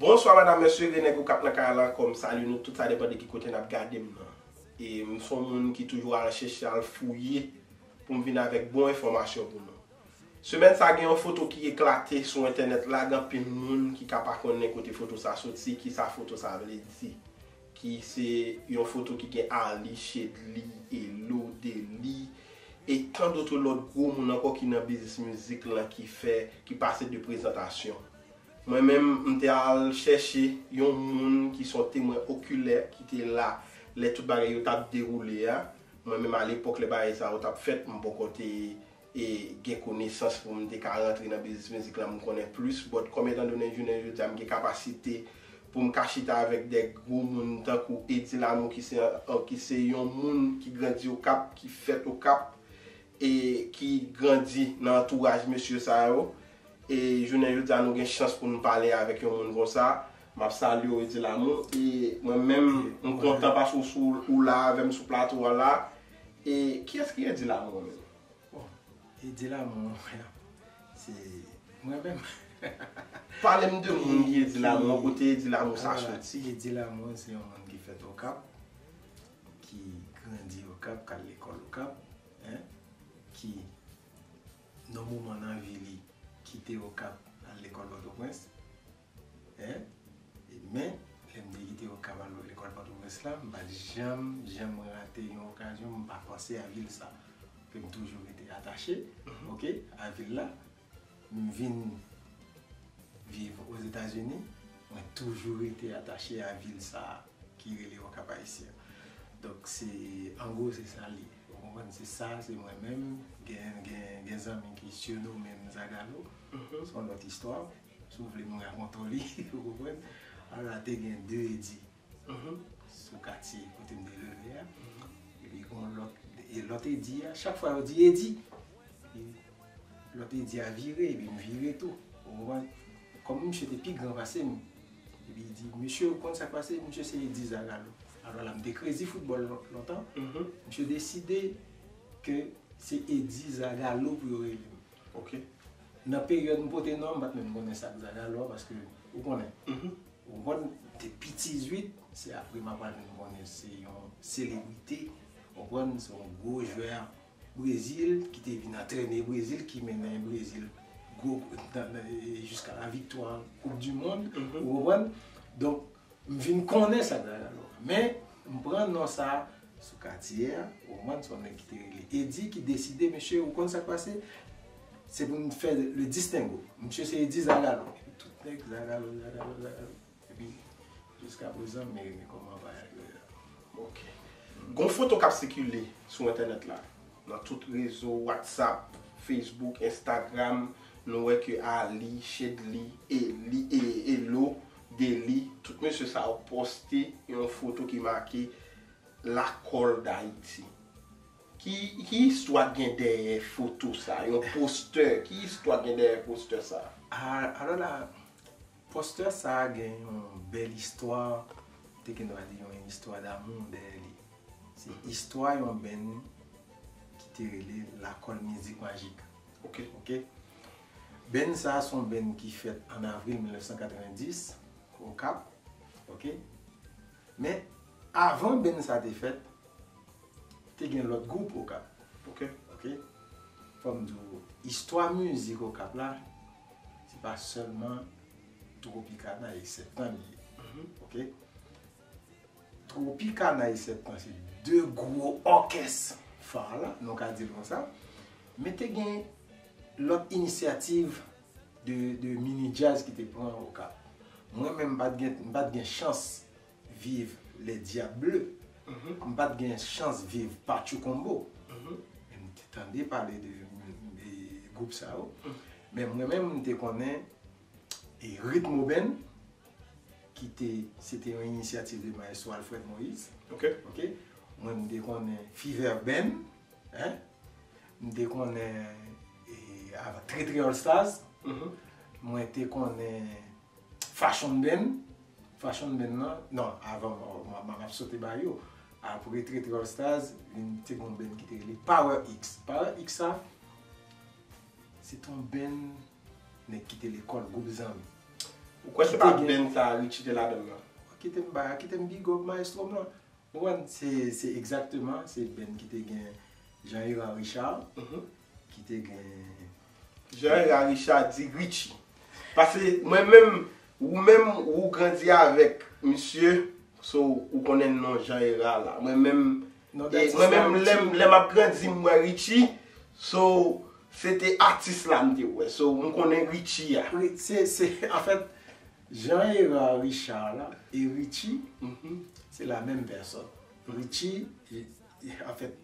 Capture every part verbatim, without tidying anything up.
Bonswa madam, mesye, Renèg Okap nan kay la ankò. M salye nou tout, sa depann de ki kote n ap gade m nan. E m se yon moun ki toujou al chèche, al fouye pou m vin avèk bon enfòmasyon pou nou. Semèn sa gen yon foto ki eklate sou entènèt la, gen anpil moun ki ka pa konnen kote foto sa soti, ki sa foto sa vle di. Ki se yon foto ki gen Arly, Shedly, Elo, Dely, e tan dotre lòt gwo moun ankò ki nan biznis mizik lan ki fè, ki pase de prezantasyon. Mwen menm, m te al chèche yon moun ki se yon temwen okilè ki te la lè tout bagay yo t ap dewoule a. Mwen menm, alepòk, lè bagay sa yo t ap fèt, m poko te e, gen konesans pou m te ka rantre nan biznis mizik la, m konnen plis. But kòm etan donnen jounen jodi a m gen kapasite pou m ka chita avèk de gwo moun tankou Eddy Lamour ki se, ki se yon moun ki grandi Okap, ki fèt Okap, e ki grandi nan antouraj mesye sa yo. E jounen jodi a nou gen chans pou nou pale avèk yon moun konsa. M ap salye w, Eddy Lamour. E mwen menm, m kontan paske w sou, ou la avè m sou plato a la. E kiyès ki Eddy Lamour menm? Bon, Eddy Lamour, se mwen menm. Pale m de moun ki Eddy Lamour, kote Eddy Lamour sa soti. Eddy Lamour se yon moun ki fèt Okap, ki grandi Okap, k al lekòl Okap, en, ki nan moman nan vi li kite Okap al lekòl Pòtoprens. En, men, lè m te kite Okap al lekòl Pòtoprens la, m pa t janm, janm rate yon okazyon, m pa panse a vil sa. Ke m toujou rete atache, ok, a vil la. M vin viv Ozetazini, mwen toujou rete atache a vil sa a ki rele Okap Ayisyen. Donk, se, an gwo, se sa l ye. Ou konprann? Se sa, se mwen menm. Gen, gen, gen zanmi ki siyonnen menm Zagalo. Se yon lòt istwa. Si w vle, m rakonte w li, ou konprann? Alò, te gen de Eddy sou katye kote m te leve a. Epi, gen yon lòt, e lòt Eddy a, chak fwa yo di Eddy, e lòt Eddy a vire, epi m vire tou. Ou konprann? Kòm misye te pi gran pase m, epi li di, "Mesye, ou konn sa k pase? Misye se Eddy Zagalo." Alò la, m te krezi foutbòl lon-, lontan. Misye deside ke se Eddy Zagalo pou yo rele m. Ok. Nan peryòd m pote non an, m pa t menm konnen sa k Zagalo a, paske ou konnen. Ou konprann, m te piti zwit, se apre m apral vin konnen se yon selebrite, ou konprann, se yon gwo jwè Brezil ki te vin antrene Brezil, ki mennen Brezil gwo, nan, nan, e, jiska la viktwa Koup di Mond, ou konprann? Donk, m vin konnen sa k Zagalo a. Men, m pran non sa a sou katye a, ou konprann, se yon nèg ki te rele Eddy ki deside, mesye, ou konn sa k pase? Se pou n fè le distingo. Misye se Eddy Zagalo. Epi tout nèg Zagalo, Zagalo, Zagalo. Epi, jiska prezan, m renmen kòman bagay yo ye la. Ok. Gon foto k ap sikile sou entènèt la, nan tout rezo, WhatsApp, Facebook, Instagram, nou wè ke Arly, Shedly, Eli, e, Elo, Dely, tout mesye sa yo poste yon foto ki make Lakòl Dayiti. Ki, ki istwa k gen dèyè foto sa? Yon postè. Ki istwa k gen dèyè postè sa? A, alò la, postè sa a gen yon bèl istwa, te gen dwa di yon istwa damou dèyè li. Se istwa yon band ki te rele Lakòl Mizik Majik. Ok. Ok? Band sa a se yon band ki fèt an avril mil nèf san katrevendis, Okap. Ok? Men, avan band sa te fèt, te gen lòt gwoup Okap. Ok. Ok? Fò m di w, istwa mizik Okap la, se pa sèlman Tropicana e Septan li ye. Ok? Tropicana e Septan se de gwo òkès fa la, nou ka di l konsa. Men te gen lòt inisyativ de, de mini djaz ki te pran Okap. Mwen menm, m pa t gen, m pa t gen chans viv Les Diables Bleus. M pa t gen chans viv Patchou Combo. Men m te tande pale de, de gwoup sa yo. Men mwen menm, m te konnen e Ritmo Band, ki te, se te yon inisyativ de Maestro Alfred Moïse. Ok. Ok. Mwen, m te konnen Fever Band, en. M te konnen, e, avan, Trè Trè All Stars. Mwen te konnen Fashion Band. Fashion Band nan, non, avan, m, m, m ap sote ba yo. Apre Trè Trè All Stars, vin te gon band ki te rele Power X. Power X sa, se te yon band nèg ki te lekòl, gwoup zanmi. Ou kwè se pa band sa a Richie te ladan l lan? Kite m ba, kite m big up maestro m lan. Ou konprann, se, se egzakteman, se band ki te gen Jean Hérard Richard, ki te gen Jean Hérard Richard di Richie. Paske mwen menm, ou menm, ou grandi avèk misye, so ou konnen non Jean Hérard la. Mwen menm, e, mwen menm, lè m, lè m ap grandi, m wè Richie, so se te atis la m te wè. So, m konnen Richie a. Wi, se, se, anfèt, Jean Hérard Richard la e Richie, se la menm pèsòn. Richie, e, e, anfèt,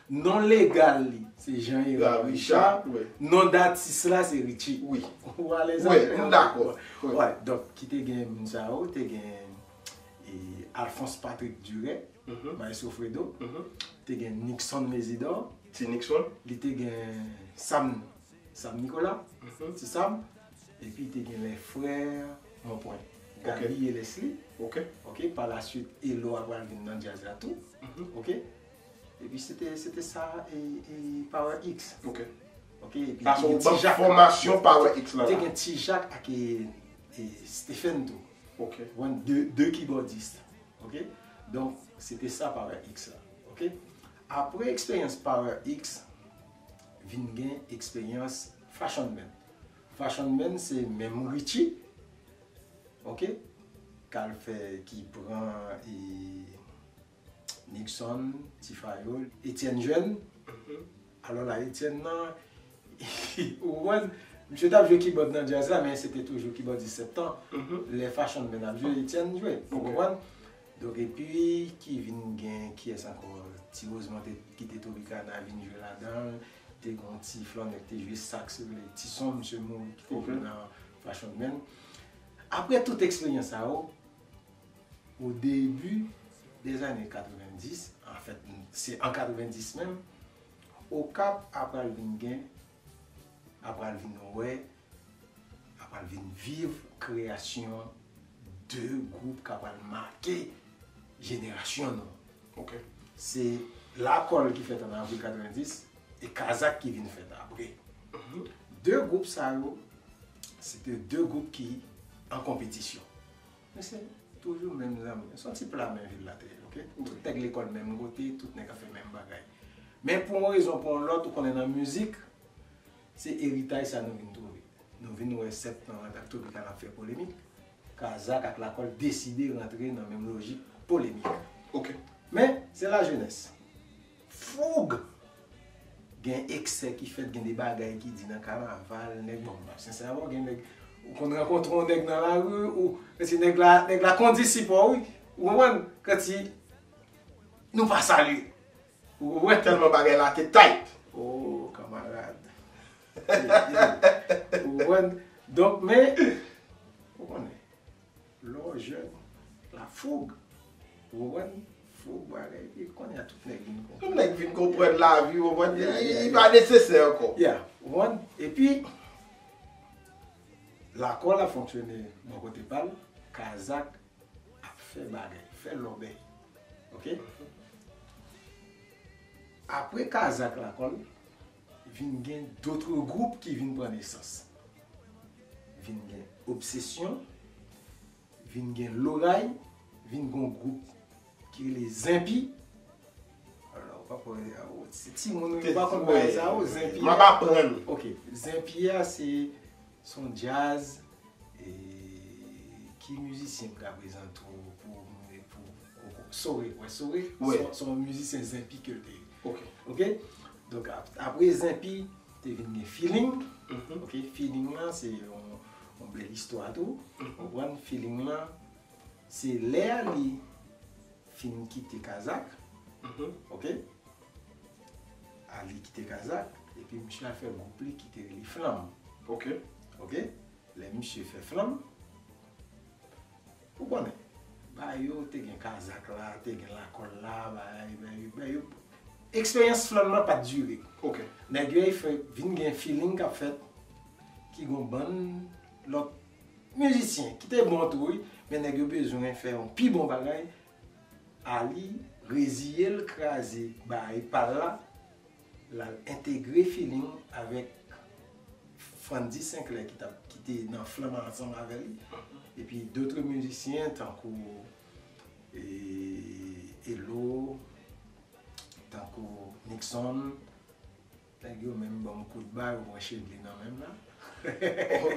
non legal li, se Jean Hérard Richard. Non datis la, se Richie. Wi. Ou alèz avè m? Wi, m dakò. Wi, donk, ki te gen moun sa yo, te gen, e, Alphonse Patrick Duret, Maestro Fredo, te gen Nixon Mésidor. Ti Nixon. Li te gen Sam, Sam Nicolas, Ti Sam. Epi te gen les frères Monpoint, Gaby e Leslie. Ok. Ok, pa la suite, Elo a pral vin nan djaz la tou. Ok. Epi se te, se te sa, e, e Power X. Ok. Ok, epi sa se yon bann fòmasyon Power X lan. Te gen Ti Jak ak, e, e Stephen tou. Ok. Bon, de, de kibòdis. Ok. Donk, se te sa Power X la. Ok. Apre eksperyans Power X, vin gen eksperyans Fashion Man. Fashion Man se menm Richie, ok, k al fè, ki pran, e, Nixon, Ti Fayol, Etienne Jeune. Alò la, Etienne nan, ou konprann, misye t ap jwe kibòd nan djaz la, men se te toujou kibòdis septan. Lè Fashion Man ap jwe, Etienne jwe. Ou konprann? Donk, epi, ki vin gen, kiyès ankò? Ti Rosemond te, ki te Tropicana, vin jwe ladan l. Te gen yon ti flannè ki te jwe saks, rele Ti Son, misye mouri, ki te jwe nan Fashion Man. Apre tout eksperyans sa yo, au début des années quatre-vingt-dix, anfèt, se an katrevendis menm, Okap apral vin gen, apral vin wè, apral vin viv kreyasyon de gwoup k apral make jenerasyon nou. Ok. Se Lakòl ki fèt an avril katrevendis e Kazak ki vin fèt apre. De gwoup sa yo, se te de gwoup ki an konpetisyon. Men se toujou menm zanmi. Se yon ti pla men vil la te ye, ok? Tout nèg lekòl menm kote, tout nèg ap fè menm bagay. Men pou yon rezon, pou yon lòt, ou konnen nan mizik, se eritaj sa nou vin twouve. Nou vin wè Septan ak Tropicana ap fè polemik. Kazak ak Lakòl deside rantre nan menm lojik polemik. Ok. Men, se lajenès. Foug! Gen eksè ki fèt, gen de bagay ki di nan kanaval, nèg, bon, m ap sensè avè w, gen nèg, ou konn rankontre yon nèg nan lari, ou, se nèg la, nèg la kondi sipò, wi. Ou konprann? Kòmsi nou pa salye. Ou konprann? Tèlman bagay la te tight. Oh, kamarad. Ou konprann? Donk, men, ou konnen, lè w jèn, la foug. Ou konprann? Foug, bagay, epi kounye a tout nèg vin konprann. Tout nèg vin konprann lavi, ou konprann? Li pa nesesè ankò. Yeah, ou konprann? Epi, Lakòl ap fonksyone bò kote pa l, Kazak ap fè bagay, fè lòbèy. Ok? Apre Kazak Lakòl, vin gen dòt gwoup ki vin pran nesans. Vin gen Obsession, vin gen Loray, vin gen yon gwoup ki rele Zenpi. Alò, ou pa konn, se timoun, ou pa konn bagay sa yo, Zenpi. M ap aprann. Ok, Zenpi a se, se yon djaz, e, ki mizisyen m ka prezante w pou, pou, pou, pou Sore, wè Sore? Wi. Se, se yon mizisyen Zenpi ke l te ye. Ok. Ok? Donk, ap-, apre Zenpi, te vin gen Feeling. Ok, Feeling lan, se yon, yon bèl istwa tou. Ou konprann? Feeling lan, se lè Ali fin kite Kazak. Ok? Ali kite Kazak, epi misye al fè gwoup li ki te rele Flanm. Ok. Ok? Lè misye fè Flanm, ou konnen, ba yo te gen Kazak la, te gen Lakòl la, ba, ba, ba yo. Eksperyans Flanm nan pa t dire. Ok. Nèg yo fè, vin gen Feeling k ap fèt, ki gon bann lòt mizisyen ki te bon tou, wi, men nèg yo bezwen fè yon pi bon bagay. Ali reziye l kraze bagay pa l la, l al entegre Feeling avèk Frandy Sinclair ki t ap, ki te nan Flanm ansanm avè li. Epi dotre mizisyen tankou e, Elo, tankou Nixon. Nèg yo menm ban m kout ba, yo pran Chedly nan men m la.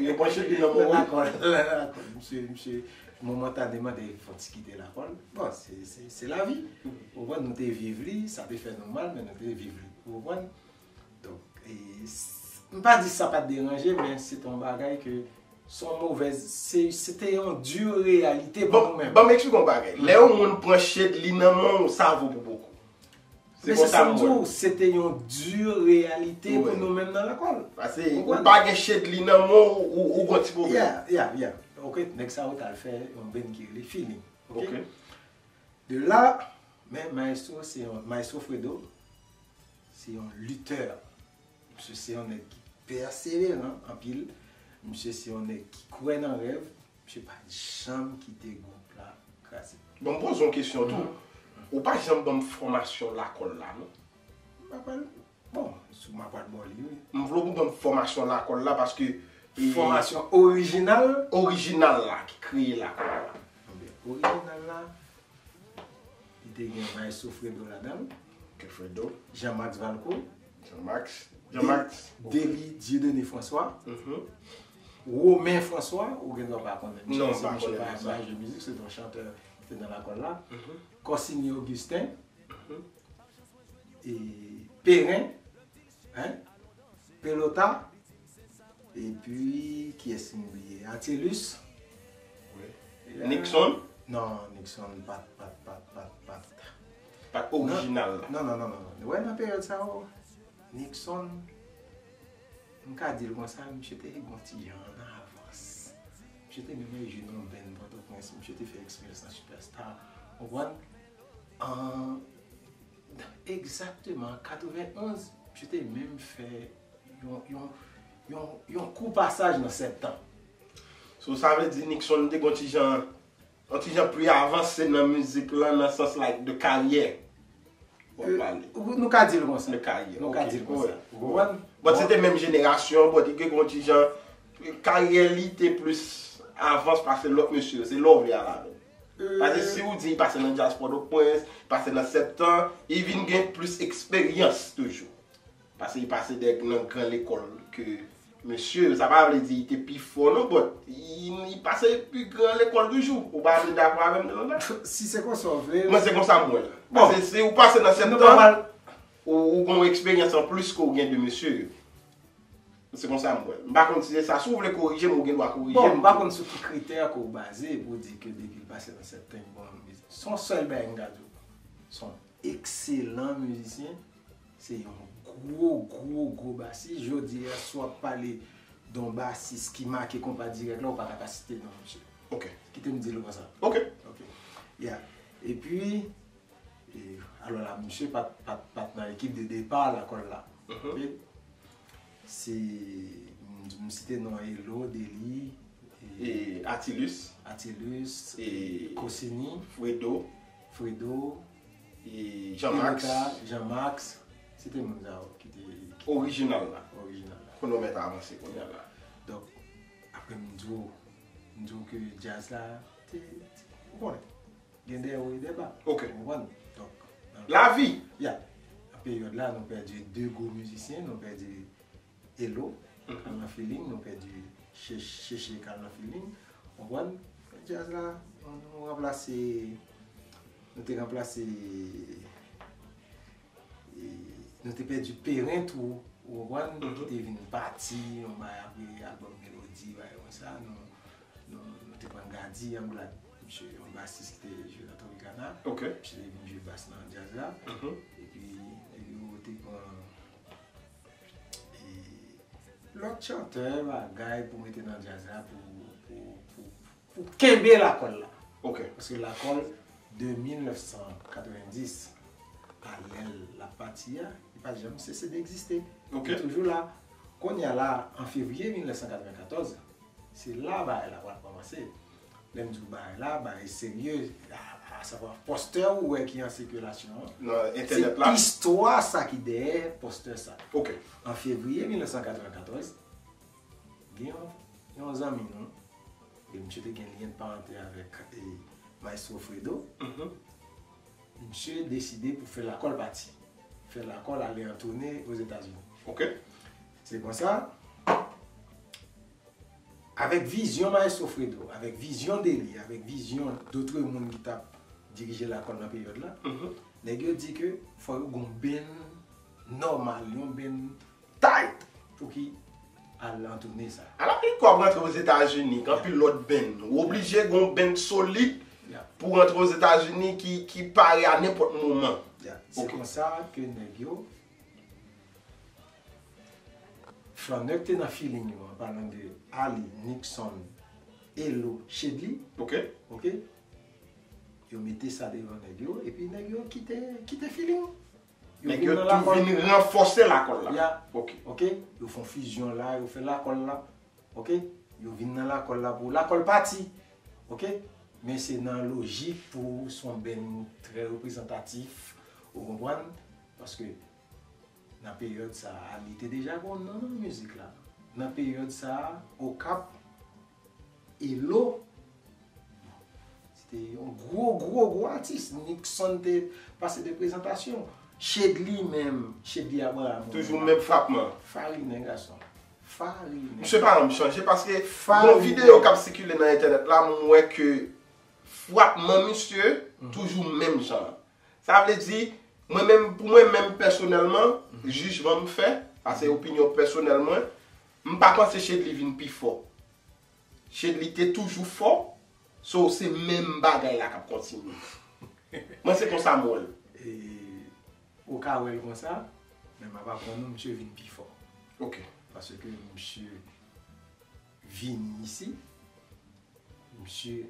Yo pran Chedly nan men w? Nan lakòl, nan lakòl. Misye, misye, momantaneman, te fè yon ti kite lakòl. Bon, se, se, se lavi. Ou konprann, nou te viv li, sa te fè nou mal, men nou te viv li. Ou konprann? Donk, e, s- m pa di sa pa t deranje, men se te yon bagay ke se yon movèz, se, se te yon di reyalite pou nou menm. Ban m eksplike yon bagay. Lè yon moun pran Chedly nan men w, sa vo pou bokou. Se konsa m wè l. Se te yon di reyalite pou nou menm nan lakòl. Paske ou pa gen Chedly nan men w, ou, ou gon ti pwoblèm. Yeah, yeah, yeah. Ok, nèg sa yo t al fè yon band ki rele Feeling. Ok? Ok. De la, men maestro, se yon, maestro Fredo, se yon litè. Misye se yon nèg ki pèseveran anpil. Misye se yon nèg ki kwè nan rèv. Misye pa t janm kite gwoup la kraze. Bon, m poze yon kesyon tou. Ou pa janm ban m fòmasyon lakòl la, non? M pa pral, bon, si m ap pral ba w li, wi. M vle w pou ban m fòmasyon lakòl la paske, e, fòmasyon orijinal? Orijinal la, ki kreye lakòl la. Ebyen, orijinal la, li te gen Maestro Fredo ladan l. Ok, Fredo. Jean-Max Valco. Jean-Max. Jean-Max. Dé- Dely Dieudonné François. Mhm. Romain François, ou gen dwa pa konnen. Non, m pa konnen sa. Misye pa majè mizik, se te yon chantè ki te nan lakòl la. Mhm. Corsini Augustin. Mhm. E Perrin, hein? Pelota, epi, kiyès m bliye? Attilus. Wi. Nixon? Non, Nixon pa t, pa t, pa t, pa t, pa t. Pa t orijinal la. Non, non, non, non, non. Wè nan peryòd sa yo, Nixon, m ka di l konsa, misye te gon ti jan an avans. Misye te menm jwe nan band Pòtoprens, misye te fè eksperyans nan Superstar. Ou konprann? An Egzakteman, an katrevenn onz, misye te menm fè yon, yon, yon, yon kou pasaj nan Sèptan. So, sa vle di Nixon te gon ti jan, yon ti jan pli avanse nan mizik lan, nan sans, like, de karyè. Bon, pale. Nou ka di l konsa. De karyè, nou ka di l konsa. Ou konprann? But se te menm jenerasyon, but li te gon ti jan, karyè li te plis avans pase lòt mesye yo, se lè w vle al avè l. Paske si w di li pase nan Jazz Pòtoprens, pase nan Sèptan, li vin gen plis eksperyans toujou. Paske li pase de, nan gran lekòl ke mesye, sa pa vle di li te pi fò non, but li, li pase pi gran lekòl toujou. Ou pa vle dakò avè m nan sa? Si se konsa w vle. Mwen se konsa m wè l. Bon. Paske si w pase nan Sèptan, ou, ou gen yon eksperyans an plis ke w gen de mesye yo. Se konsa m wè l. M pa konn si se sa. Si w vle korije m, ou gen dwa korije m. Bon, m pa konn sou ki kritè ke w baze pou w di ke depi l pase nan Sèptan, li bon mizik. Se yon sèl bagay m ka di w. Se yon ekselan mizisyen. Se yon gwo, gwo, gwo basis. Jodi a, si w ap pale de yon basis ki make konpa dirèk la, ou pa ta ka site non misye. Ok. Kite m di l konsa. Ok. Ok. Yeah. Epi, E, alò la, misye pa t, pa t, pa t nan ekip de depa lakòl la. Mhm. Ok? Se, m, m site non Elo, Deli, e, e, Attilus. Attilus, e, e, Corsini, Fredo. Fredo, e, Jean-Max. Pelota, Jean-Max. Se te moun sa yo ki te, ki te orijinal la. Orijinal la. Kounye a w mèt avanse kounye a la. Donk, apre m di w, m di w ke djaz la, te, te, ou konnen. Gen de wo e de ba. Ok. Ou konprann? Donk, nan lavi. Ya. Nan peryòd la, nou pèdi de gwo mizisyen, nou pèdi Elo, mhm, Kalnan Feeling, nou pèdi Che-, Cheche Kalnan Feeling. Ou konprann? Djaz la, nou, nou ranplase, nou te ranplase E, nou te pèdi Peren tou, ou konprann, mhm, ki te vin pati, yon bagay apre albòm Melodi, bagay konsa, nou, nou, nou te pran Gady Anglade, misye, yon basis ki te jwe nan Tropicana. Ok. Misye te vin jwe bas nan djaz la. Mhm. Epi, nèg yo te pran, e, lòt chantè, bagay pou mete nan djaz la, pou, pou, pou, pou kenbe lakòl la. Ok. Paske lakòl de mil nèf san katrevendis a lè l ap pati a, li pa t janm sese de egziste. Ok. Li toujou la. Kounye a la, an fevriye mil nèf san katrevenkatòz, se la bagay la pral kòmanse. Lè m di w bagay la, bagay serye, a, a savwa pòstè ou wè ki an sikilasyon an. Nan entènèt la. Se istwa sa ki dèyè pòstè sa. Ok. An fevriye mil nèf san katrevenkatòz, Gen yon, yon zanmi nou, e misye te gen lyen de parante avèk e, Maestro Fredo. Misye deside pou fè lakòl pati. Fè lakòl ale an toune Ozetazini. Ok. Se konsa, avèk vizyon Maestro Fredo, avèk vizyon Deli, avèk vizyon dotre moun ki t ap dirije lakòl nan peryòd la, nèg yo di ke fò yo gon benn nòmal, yon benn tight pou ki al an toune sa. Ala ki kwa w rantre Ozetazini, gen anpil lòt band. Ou oblije gon band solid pou rantre Ozetazini ki, ki pare a nenpòt moman. Se konsa ke nèg yo, flannè k te nan feeling yo, an palan de Ali, Nixon, Elo, Shedly, Ok. ok, yo mete sa devan nèg yo, epi nèg yo kite, kite feeling. Nèg yo tou vin ranfòse lakòl la. Ya, Ok. ok, yo fè yon fizyon la, yo fè lakòl la, ok, yo vin nan lakòl la pou lakòl pati, ok, men se nan lojik pou se yon band trè reprezantatif, ou konprann, paske nan peryòd sa a, li te deja gon non nan mizik la. Nan peryòd sa a, Okap, Elo, se te yon gwo, gwo, gwo atis. Nixon te pase de prezantasyon. Shedly menm, Shedly Abraham. Toujou menm frapman. Farinen, gason. Farinen. Misye pa janm chanje paske gon videyo k ap sikile nan entènèt la, m wè ke frapman misye toujou menm jan. Sa vle di, mwen menm, pou mwen menm pèsonèlman, jijman m fè, sa se opinyon pèsonèl mwen, m pa panse Shedly vin pi fò. Shedly te toujou fò, so se menm bagay la k ap kontinye. Mwen se konsa m wè l. E, ou ka wè l konsa, men m ap aprann ou misye vin pi fò. Ok. Paske misye vini isi, misye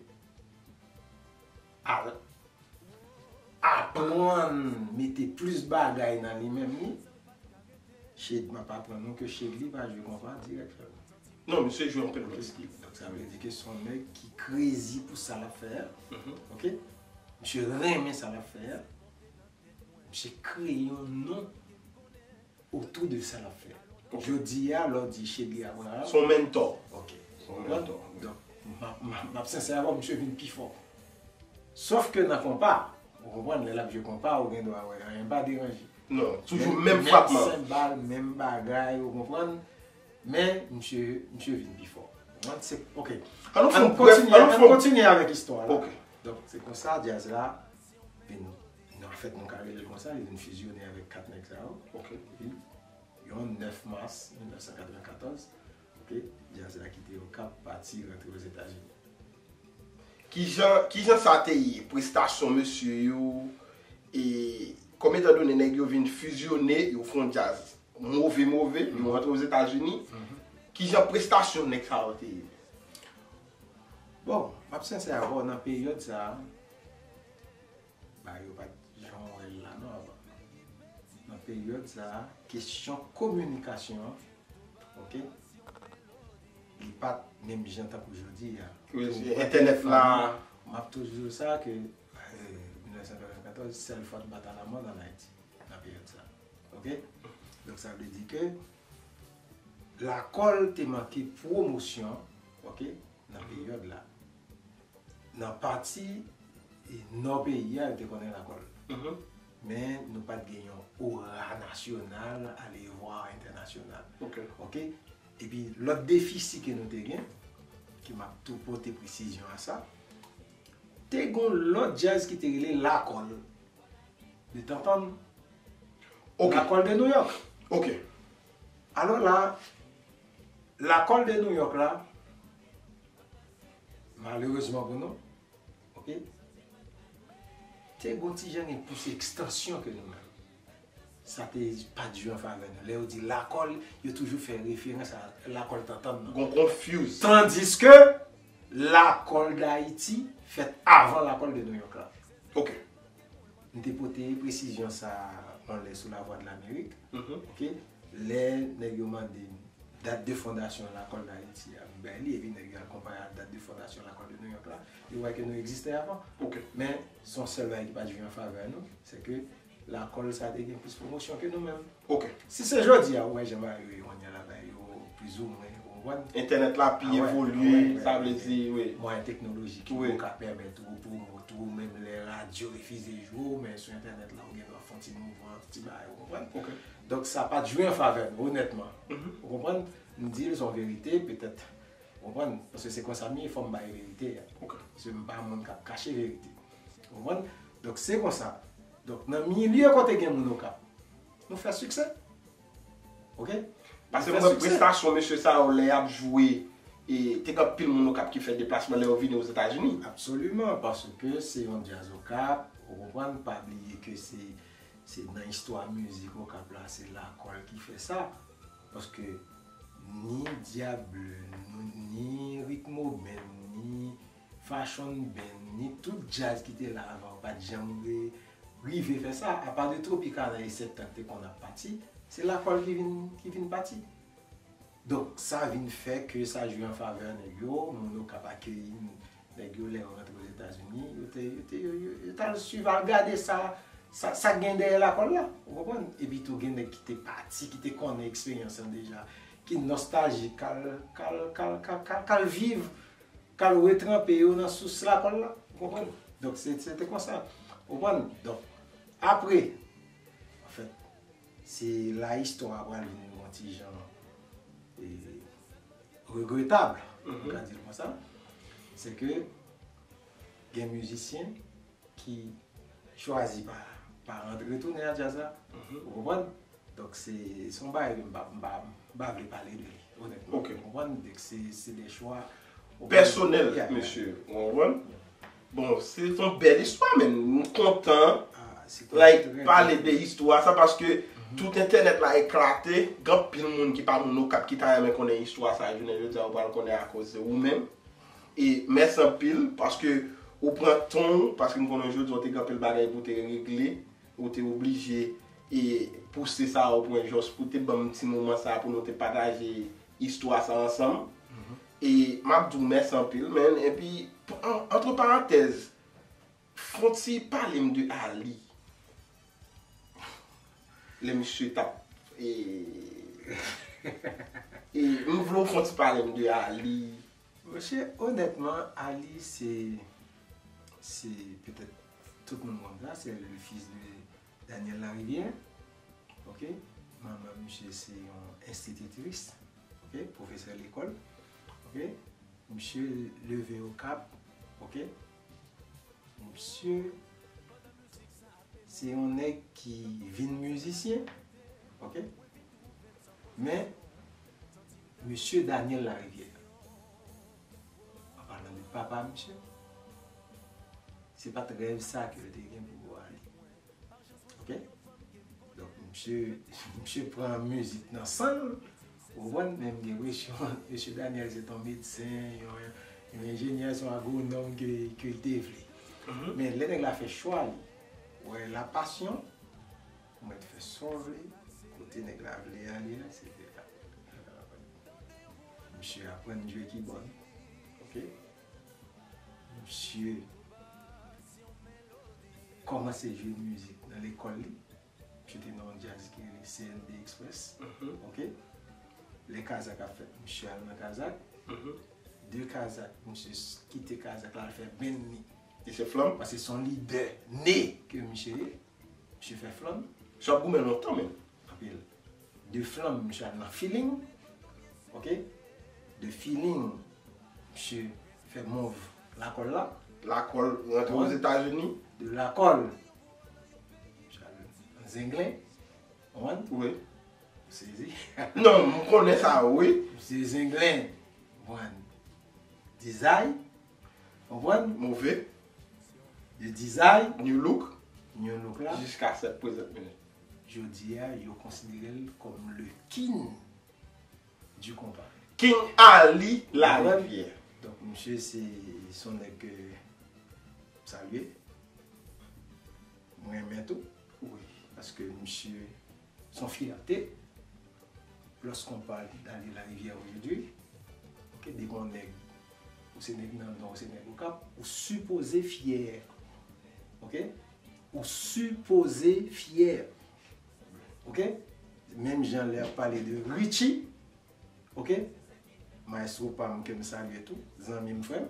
al aprann mete plis bagay nan li menm li. Shedly, m ap aprann nou ke Shedly pa jwe konpa dirèk sèlman. Non, misye jwe anpil lòt stil. Donk sa vle di ke se yon nèg ki crazy pou sa l ap fè a. Ok? Misye renmen sa l ap fè a. Misye kreye yon non otou de sa l ap fè. Jodi a, lè w di Shedly Abraham. Se yon mentor. Ok. Se yon mentor. Donk, m ap, m ap, m ap sensè avè w, misye vin pi fò. Sòf ke nan konpa, ou konprann, lè l ap jwe konpa, ou gen dwa wè, anyen pa deranje. Non, toujou menm frapman. Menm senbal, menm bagay, ou konprann. Men, misye, misye vin pi fò. Ou konprann? Se, ok. An nou fè yon brèf, an nou fè yon kontinye avèk istwa la. Ok. Donk, se konsa, djaz la vin, nan fèt, nou ka rele l konsa, li vin fizyone avèk kat nèg sa yo. Ok. Epi, yon nèf mas mil nèf san katrevenkatòz, ok, djaz la kite Okap, pati rantre Ozetazini. Kijan, kijan sa te ye, prestasyon mesye yo, e kòm etandone nèg yo vin fizyone, yo fè yon djaz move, move, yo rantre Ozetazini, kijan prestasyon nèg sa yo te ye? Bon, m ap sensè avè w, nan peryòd sa a, bagay yo pa t jan w wè l la non avan. Nan peryòd sa a, kesyon kominikasyon an, ok, li pa t menm jan tankou jodi a. Wi, entènèt la. M ap toujou di w sa ke, eh, mil nèf san katrevenkatòz, sèl fwa n pa t alamòd ann Ayiti nan peryòd sa a. Ok? Donk, sa vle di ke lakòl te manke pwomosyon, ok, nan peryòd la. Nan pati nò peyi a, yo te konnen lakòl. Men nou pa t gen yon ora nasyonal, ale vwa entènasyonal. Ok? Epi lòt defisi ke nou te gen, ke m ap tou pote presizyon a sa, te gen yon lòt djaz ki te rele lakòl. Yo te antann Ok. Lakòl de Nouyòk. Ok. Alò la, lakòl de Nouyòk la, malerezman pou nou, ok, te gon ti jan gen plis ekstansyon ke nou menm. Sa te pa t jwe an favè nou. Lè yo di lakòl, yo toujou fè referans a lakòl tantann nan. Gon konfuz. Tandiske lakòl Dayiti fèt avan lakòl de Nouyòk la. Ok. M te pote presizyon sa a yon lè sou Lavwadlamerik. Ok? Lè nèg yo mande m dat de fondasyon lakòl Dayiti a, m bay li, epi nèg yo al konpare ak dat de fondasyon lakòl de Nouyòk la, yo wè ke nou egziste avan. Ok. Men, se yon sèl bagay ki pa t jwe an favè nou, se ke lakòl sa te gen plis pwomosyon ke nou menm. Ok. Si se jodi a, ou wè jan bagay yo ye kounye a la, bagay yo plizoumwen, ou Konprann? Entènèt la pi evolye, sa vle di, wi. Mwayen teknolojik yo ka pèmèt ou pwomot ou, menm lè radyo refize jwe w, men sou entènèt la, ou gen dwa fè yon ti mouvman, yon ti bagay, ou konprann? Donk, sa pa t jwe an favè nou, onètman. Ou konprann? M di l, se yon verite, petèt, ou konprann? Paske se konsa m ye, fò m bay verite a. Paske m pa yon moun k ap kache verite. Ou konprann? Donk, se konsa. Donk, nan milye kote gen moun Okap, nou fè siksè. Ok? Paske m wè prestasyon mesye sa yo lè y ap jwe, e te gen anpil moun Okap ki fè deplasman lè yo vini Ozetazini. Absoliman, paske se yon djaz Okap, ou konprann, pa bliye ke se, se nan istwa mizik Okap la, se Lakòl ki fè sa. Paske ni Dyab Bleu, ni, ni Ritmo Band, ni Fashion Band, ni tout djaz ki te la avan yo pa t janm re- rive fè sa, apa de Tropicana e Septan te konn ap pati, se Lakòl ki vin, ki vin pati. Donk, sa vin fè ke sa jwe an favè nèg yo, moun yo k ap akeyi nèg yo lè yo rantre Ozetazini, yo te, yo te, yo, yo, yo t al swiv, al gade sa, sa, sa gen dèyè Lakòl la, ou konprann? Epi tou gen nèg ki te pati, ki te konnen eksperyans lan deja, ki nostaljik, k al, k al, k al, k al, k al, k al viv k al retranpe yo nan sous Lakòl la. Ou konprann? Donk, se, se te konsa. Ou konprann? Donk, apre, anfèt, se la istwa a pral vin yon ti jan, e, regretab, m ka di l konsa. Se ke gen mizisyen ki chwazi pa, pa rantre tounen nan djaz la. Ou konprann? Donk, se, se yon bagay ke m pa, m pa, m pa vle pale de li, onètman. Ou konprann? Donk, se, se de chwa pèsonèl, mesye. Ou konprann? Bon, se yon bèl istwa, men nou kontan, like, pale de istwa sa, paske tout entènèt la eklate, gen anpil moun ki pa moun Okap ki ta renmen konnen istwa sa, jounen jodi a, ou pral konnen akoz de ou menm. E mèsi anpil, paske ou pran tan w, paske m konnen jodi a ou te gen anpil bagay pou w te regle, ou te oblije e pouse sa o pwen jis pou te ban m ti moman sa pou nou te pataje istwa sa ansanm. E m ap di w mèsi anpil, man. Epi, an- antre parantèz, fon ti pale m de Ali. Lè misye t ap, e, e, m vle w fon ti pale m de Ali. Monchè, onètman, Ali, se, se petèt tout moun konn sa, se le fils de Daniel Larivière. Ok? Manman misye se yon enstititris, ok? Pwofesè lekòl, ok? Misye leve Okap, ok? Misye se yon nèg ki vin mizisyen, ok? Men, misye Daniel Larivière, an palan de papa misye, se pa t rèv sa ke l te gen pou Ali. Ok? Donk, misye, misye pran mizik nan san l, ou konprann, men m gen enpresyon, mesye Daniel se t on medsen, yon, yon enjenyè, se yon agwonòm ke, ke l te vle. Men lè nèg la fè chwa li, ou wè la passion, ou mèt fè sa w vle, kote nèg la vle ale a, se la. Misye aprann jwe kibòd, ok? Misye kòmanse jwe mizik nan lekòl li. Misye te nan yon djaz ki rele C N B Express. Ok? Lè Kazak ap fèt, misye al nan Kazak. De Kazak, misye s- kite Kazak la, al fè band li. Li se Flanm? Paske se yon lidè ne ke misye ye. Misye fè Flanm. Misye ap goumen lontan menm. Anpil. De Flanm, misye al nan Feeling. Ok? De Feeling, misye fè move Lakòl la. Lakòl, rantre Ozetazini. De Lakòl, misye al nan Zenglen. Konprann? Wi. Ou sezi? Non, m konnen sa, wi. Misye Zenglen. Konprann? Dizay. Konprann? Move. De Dizay. New Look. New Look la. Jiska sèt prezant minit. Jodi a, yo konsidere l kòm le king du konpa. King Ali Larivière. Donk, misye se, se yon nèg ke m salye. M renmen tou. Wi. Paske misye se yon fyète. Lorsqu'on parle d'Ali Larivière aujourd'hui, ok, depi yon nèg, ou se nèg nan Nò, ou se nèg Okap, ou sipoze fyè. Ok? Ou sipoze fyè. Ok? Menm jan lè y ap pale de Richie, ok? maestro pa m ke m salye tou, zanmi m, frè m,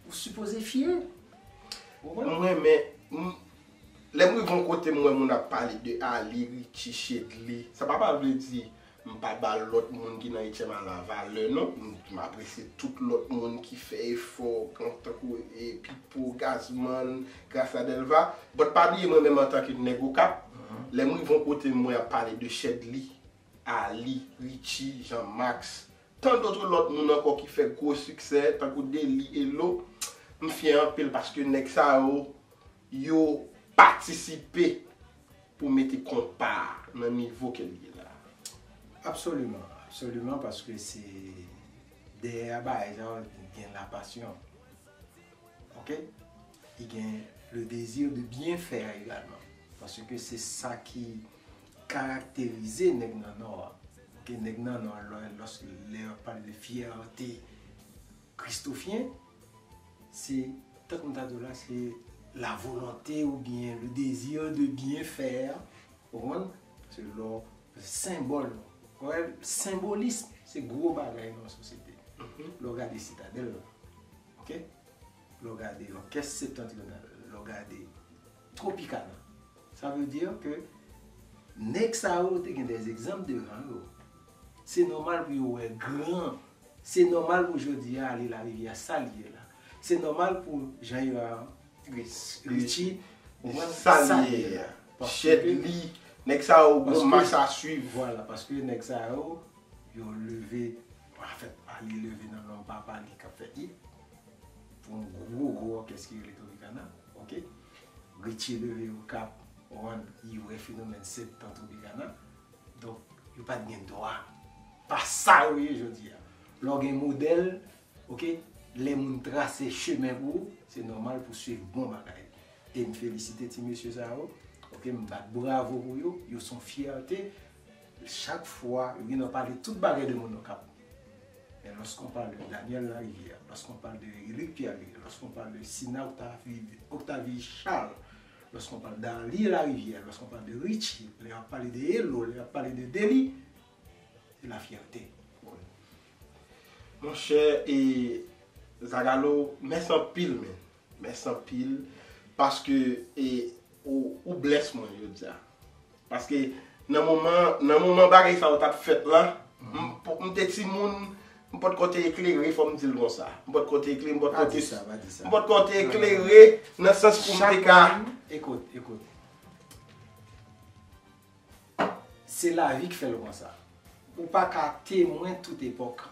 ou sipoze fyè. Ou konprann? Mwen, men, m, lè m rive yon kote, m wè moun ap pale de Ali, Richie, Shedly. Sa pa, pa vle di m pa ba lòt moun ki nan Etyèm a lavalè, non. M, m apresye tout lòt moun ki fè efò, kon tankou, e, Pipo, Gazman, Gracia Delva. But pa bliye mwen menm antanke nèg Okap, lè m rive yon kote, m wè ap pale de Shedly, Ali, Richie, Jean Max, tant d'autres lòt moun ankò ki fè gwo siksè, tankou Deli, Elo. M fyè anpil paske nèg sa yo, yo patisipe pou mete konpa a nan nivo ke l ye la. Absoliman, absoliman, paske se dèyè bagay sa yo gen lapasyon. Ok? Li gen le désir de bien faire également. Paske se sa ki karakterize nèg nan Nò a. Ok, nèg nan Nò a, lò, lòske lè yo pale de fyète kristofyen, se, tankou m ta di w la, se la volonté ou bien le désir de bien faire, ou konprann? Se lò, senbòl, wè, senbolism, se gwo bagay nan yon sosyete. Lè w gade Sitadèl la, ok? Lè w gade lòkès Septantrional, lè w gade Tropicana, sa vle di ke nèg sa yo te gen des exemples de rang. Se nòmal pou yo wè gran. Se nòmal pou jodi a Ali Larivière sa l ye la. Se nòmal pou Jean Hérard Richie, ou konprann, sa l ye la. Shedly, nèg sa yo gon mach a swiv. Vwala, paske nèg sa yo, yo leve, anfèt, Ali leve nan non papa li k ap fè hit pou yon gwo, gwo òkès ki rele Tropicana, ok? Richie leve Okap, rann li wè fenomèn Septan Tropicana. Donk, yo pa t gen dwa pa sa yo ye jodi a. Lè w gen modèl, ok, lè moun trase chemen pou ou, se nòmal pou w swiv bon bagay. E m felisite ti mesye sa yo, ok, m bat bravo pou yo, yo se yon fyète. Chak fwa, yo gen dwa pale tout bagay de moun Okap. Mais lorsqu'on parle de Daniel Larivière, lorsqu'on parle de Eric Pierre-Louis, lorsqu'on parle de Sina Octavie, Octavie Charles, lorsqu'on parle d'Ali Larivière, lorsqu'on parle de Richie, lè y ap pale de Elo, lè y ap pale de Deli, se la fyète. Monchè, e, Zagalo, mèsi anpil, men. Mèsi anpil, paske, e, ou, ou blès mwen jodi a. Paske nan moman, nan moman bagay sa yo t ap fèt la, m, m te timoun, m potko te eklere, fò m di l konsa. M potko te eklere, m potko te, m potko te eklere nan sans pou m te ka. Ekout, ekout. Se lavi k fè l konsa. Ou pa ka temwen tout epòk.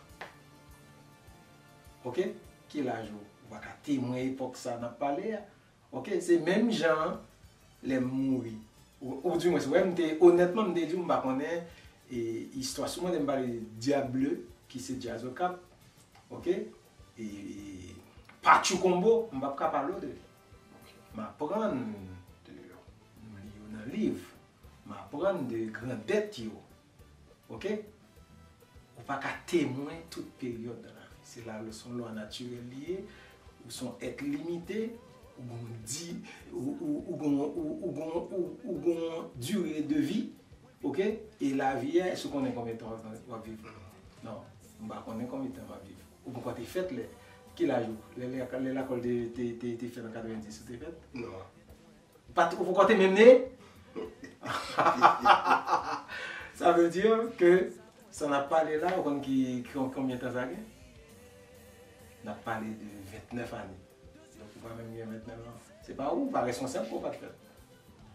Ok? Ki laj ou? Ou pa ka temwen epòk sa n ap pale a. Ok? Se menm jan an, lè m mouri. Ou, ou di mwen, wè, m te, onètman, m te di w, m pa konnen, e, istwa sou mwen, lè m pale de Diable, ki se Jazz Okap. Ok? E, e, Patchou Combo, m p ap ka pale w de li. M aprann de li yo nan liv. M aprann de grandèt yo. Ok? Ou pa ka temwen tout peryòd nan lavi. Se la, se yon lwa natirèl li ye. Ou se yon èt limite. Ou gon di, ou, ou, ou gon, ou, ou gon, ou, ou gon dire de vi. Ok? E lavi a, èske w konnen konbyen tan w ap, w ap viv? Non. M pa konnen konbyen tan m ap viv. Ou poko te fèt lè. Ki laj ou? Lè, lè, lè lakòl te, te, te, te fèt an katrevendis, ou te fèt? Non. Ou pa t, ou poko te menm ne? Sa vle di ke sa n ap pale la, ou konn ki, ki, konbyen tan sa gen? N ap pale de ventnèf ane. Donk, ou pa menm gen ventnèf an. Se pa ou, ou pa responsab ke w pa t fèt.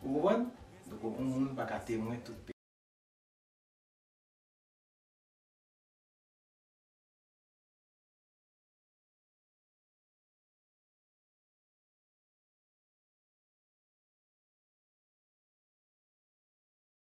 Ou konprann? Donk, yon moun pa ka temwen tout